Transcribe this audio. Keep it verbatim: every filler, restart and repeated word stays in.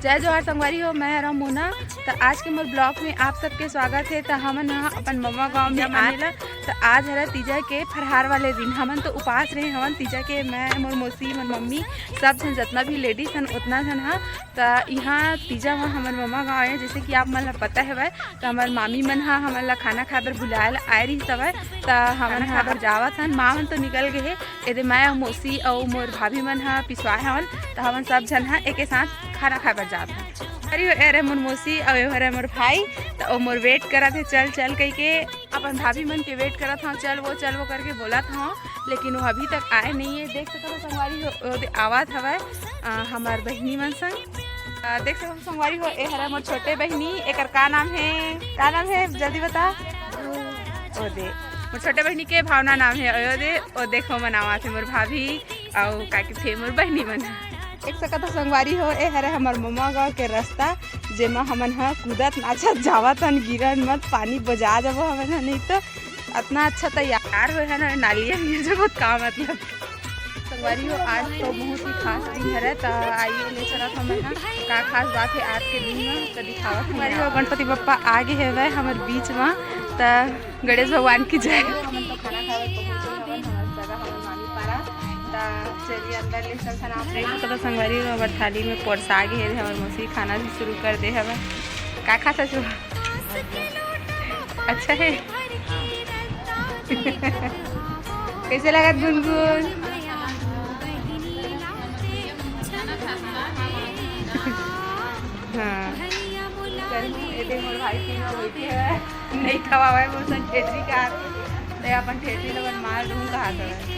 जय जोहार संगवारी हो, मैं हरा मोना। त आज के मोर ब्लॉग में आप सबके स्वागत हे। त हमन ह अपन ममा गांव में आए ला। त आज हरा तीजा के फरहार वाले दिन, हमन तो उपास रहे हवन तीजा के, मैं, मोर मौसी, मोर मम्मी, सब झन, जतना भी लेडीज हन, उतना झन ह। त इहाँ तीजा म हमर ममा गांव हे, जैसे कि आप मन ला पता हवय। त हमर मामी मन ह हमन ला खाना खाए बर बुलाए ला आए रहिस हवय। त हमन खाना खाए बर जावत हन, माँ मन तो निकल गए हे। एदे मैं अउ मौसी अउ मोर भाभी मन ह पिसवाए हवन, त हमन सब झन ह एके साथ खाना खाए बर जात हन। अरे, ए हरे मोर मौसी अउ ए हरे मोर भाई, त ओ मोर वेट करत हे, चल चल कहिके, अपन भाभी मन के वेट करत हव, चल वो चल वो करके बोलत हव, लेकिन वो अभी तक आए नहीं है। देख सकत हो संगवारी हो, ओदे आवत हवय, अ, हमर बहिनी मन संग। अ, देख सकत हो संगवारी हो, ए हरे मोर छोटे बहिनी, एकर का नाम हे? का नाम हे? जल्दी बता। ओदे, मोर छोटे बहिनी के भावना नाम हे। ओदे, ओ देखो मनावत हे मोर भाभी, अउ का कहिथे मोर बहिनी मन। देख सकत हो संगवारी हो, ए हरे हमर ममा गांव के रास्ता, जेमा हमन ह कूदत नाचत जावत हन, गिरन मत, पानी बजा जबो हमन ह, नहीं तो अतना अच्छा तैयार होए हन, नालिया में जबो का मतलब। संगवारी हो, आज तो बहुत ही खास दिन हरे, त आइए ले चलत हन हमन ह का खास बात हे आज के दिन म, त दिखावत हन। संगवारी हो, गणपति बप्पा आ गे हवय हमर बीच म, त गणेश भगवान की जय। हमन तो खाना खाए बर पहुंच गए हवन हमर जगह, हमर मामी पारा। त चलिए अंदर ले चलथन आप। देख सकत हो संगवारी हो, हमर थाली में परोसा गे हे, हमर मौसी खाना भी शुरू कर दे हवय। का खात हस? अच्छा हे। कैसे लगत गुनगुन? हाँ। एदे मोर भाई तीनों बैठे हवय, नहीं खवावय मोर संग ठेठरी का। ते अपन ठेठरी ल बन मार दूँ कहा हवय।